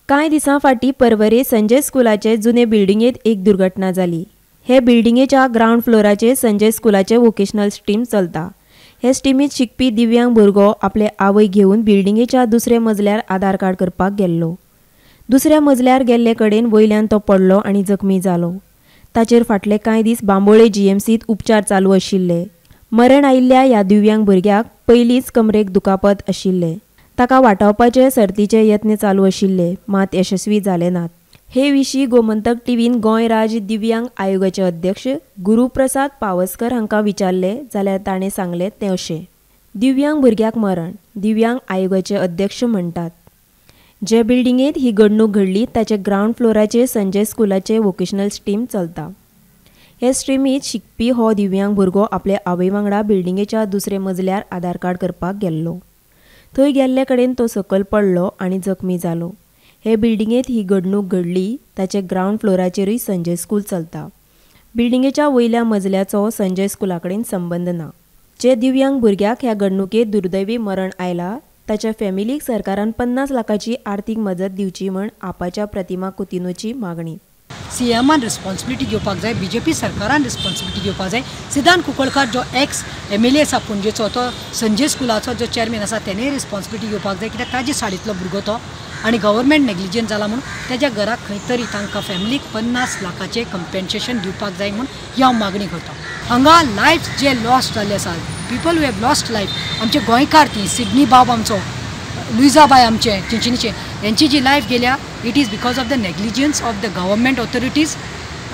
कांय दिसां फाटीं पर्वरे संजय स्कुलाचे जुने बिल्डिंगेंत एक दुर्घटना जाली. हे बिल्डिंगेच्या ग्रावंड फ्लोराचेर संजय स्कुलाचे वोकेशनल स्ट्रीम चलता. हे स्ट्रीमींत शिकपी दिव्यांग भुरगो आपले आवय घेवन बिल्डिंगेच्या दुसऱ्या मजल्यार आधार कार्ड करपाक गेल्लो. दुसऱ्या मजल्यार गेल्ले कडेन वयल्यान तो पडलो आनी जखमी जालो. ताचेर फाटले कांय दीस बांबोळे जीएमसींत उपचार चालू आशिल्ले. मरण आयिल्ल्या ह्या दिव्यांग भुरग्याक पयलींच कमरेक दुखापत आशिल्ले. ताका वाटावपाचे सर्तीचे यत्न चालू आशिल्ले, मात यशस्वी जाले नात. हे विशीं गोमंतक टीव्हीन गोंय राज्य दिव्यांग आयोगाचे अध्यक्ष गुरुप्रसाद पावसकर हांकां विचारले जाल्यार ताणें सांगलें तें अशें. दिव्यांग भुरग्याक मरण, दिव्यांग आयोगाचे अध्यक्ष म्हणटात. जे बिल्डिंगेंत ही घडणूक घडली ताचे ग्रावंड फ्लोराचेर संजय स्कुलाचे वोकेशनल स्ट्रीम चलता. हे स्ट्रीमींत शिकपी हो दिव्यांग भुरगो आपले आवय वांगडा बिल्डिंगेच्या दुसऱ्या मजल्यार आधार कार्ड करपाक गेल्लो. थंय गेल्ले कडेन तो सकयल पडलो आनी जखमी जालो. हे बिल्डिंगेंत ही घडणूक घडली ताचे ग्रावंड फ्लोराचेरूय संजय स्कूल चलता. बिल्डिंगेच्या वयल्या मजल्याचो संजय स्कुला कडेन संबंद ना. जे दिव्यांग भुरग्याक ह्या घडणुकेंत दुर्दैवी मरण आयला ताच्या फॅमिलीक सरकारान 50 लाखाची आर्थीक मजत दिवची म्हण आपाच्या प्रतिमा कुतिनोची मागणी. सीएमान रिस्पॉन्सिबिलिटी घेवपाक जाय, बीजेपी सरकारान रिस्पॉन्सिबिलिटी घेवपाक जाय. सिद्धांत कुंकळकार जो एक्स एमएलए आसा पणजेचो, तो संजय स्कुलाचो जो चेअरमॅन आसा तेणेय रिस्पॉन्सिबिलिटी घेवपाक जाय, कित्याक ताजे साडींतलो भुरगो तो आनी गव्हर्मेंट नेग्लिजन्स जाला म्हूण तेज्या घराक खंय तरी तांकां फॅमिलीक 50 लाखाचें कंपेन्सेशन दिवपाक जाय म्हूण ही हांव मागणी करता. हांगा लायफ जे लॉस्ट जाल्ले आसा, people who have lost life, आमचे गोंयकार ती सिडनी बाब आमचो, लुइजाबाय आमचे चिंचिनीचे, हेंची जी लायफ गेल्या it is because of the negligence of the government authorities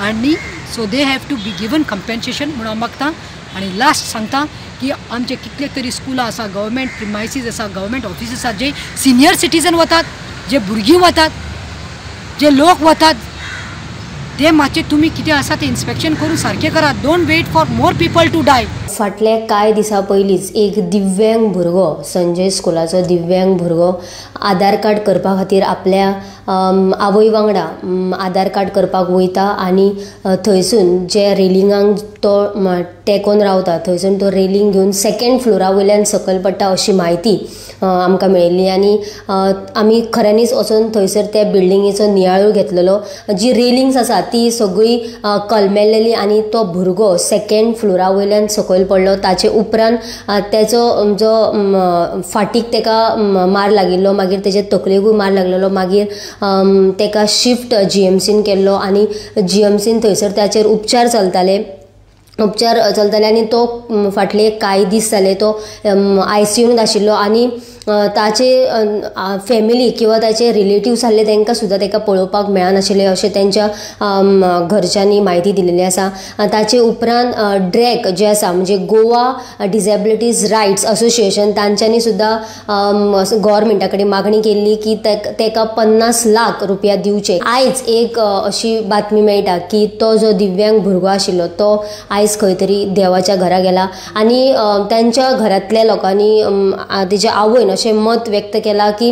आनी so they have to be given compensation म्हूण हांव मागता. आनी लास्ट सांगता की आमचे कितले तरी स्कुलां आसा, गव्हर्मेंट प्रिमायसीस आसा, गव्हर्मेंट ऑफिसीस आसा, जे सिनियर सिटीजन वतात, जे भुरगीं वतात, जे लोक वतात, ते मातशें तुमी कितें आसा तें इन्स्पेक्शन करून सारकें करात. Don't wait for more people to die. फाटले कांय दिसां पयलींच एक दिव्यांग भुरगो, संजय स्कुलाचो दिव्यांग भुरगो आधार कार्ड करपा खातीर आपल्या आवय वांगडा आधार कार्ड करपाक वयता आनी थंयसून जे रेलिंगांक तो टेकोन रावता थंयसून तो रेलिंग घेवन सेकेंड फ्लोरा वयल्यान सकयल पडटा अशी म्हायती आमकां मेळिल्ली. आनी आमी खऱ्यांनीच वचून थंयसर त्या बिल्डिंगेचो नियाळूय घेतलेलो. जी रेलिंग्स आसा ती सगळी कलमेल्लेली आनी तो भुरगो सेकेंड फ्लोरा वयल्यान सकयल पडलो. ताचे उपरांत तेचो जो फाटीक तेका मार लागिल्लो, मागीर तेजे तकलेकूय मार लागलेलो, मागीर तेका शिफ्ट जीएमसीन केल्लो आनी जीएमसीन थंयसर ताचेर उपचार चलताले आनी तो फाटले कांय दीस जाले तो आयसीयूंत आशिल्लो आनी ताचे फॅमिली किंवा ताचे रिलेटिव्स आसले तांकां सुद्दां ताका पळोवपाक मेळनाशिल्लें अशें तेंच्या घरच्यांनी म्हायती दिलेली आसा. ताचे उपरांत ड्रॅक जे आसा म्हणजे गोवा डिसेबिलिटीज रायट्स असोसिएशन तांच्यांनी सुद्दां गव्हर्मेंटा कडेन मागणी केल्ली की ताका 50 लाख रुपया दिवचे. आयज एक अशी बातमी मेळटा की तो जो दिव्यांग भुरगो आशिल्लो तो आयज खंय तरी देवाच्या घरा गेला आनी तांच्या घरांतल्या लोकांनी तेच्या आवयन अशें मत व्यक्त केलां की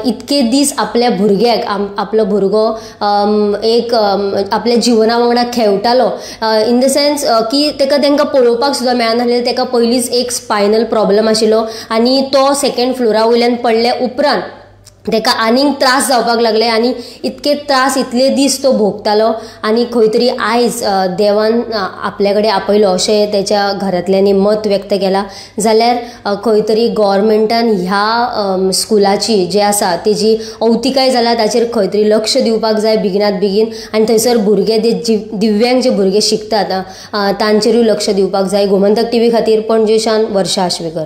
इतके दीस आपल्या भुरग्याक आपलो भुरगो एक आपल्या जिवना वांगडा खेळटालो, इन the sense की ताका तांकां पळोवपाक सुद्दां मेळनासलें. ताका पयलींच एक स्पायनल प्रॉब्लम आशिल्लो आनी तो सेकेंड फ्लोरा वयल्यान पडल्या उपरांत ताका आनीक त्रास जावपाक लागले आनी इतके त्रास इतले दीस तो भोगतालो आनी खंय तरी आयज देवान आपल्या कडेन आपयलो अशें तेच्या घरांतल्यांनी मत व्यक्त केलां. जाल्यार खंय तरी गव्हर्मेंटान ह्या स्कुलाची जे आसा तेजी अवतिकाय जाला ताचेर खंय तरी लक्ष दिवपाक जाय बेगिनात बेगीन आनी थंयसर भुरगे जे दिव्यांग जे भुरगे शिकतात तांचेरूय लक्ष दिवपाक जाय. गोमंतक टीव्ही खातीर पणजेच्यान वर्षा आश्वेकर.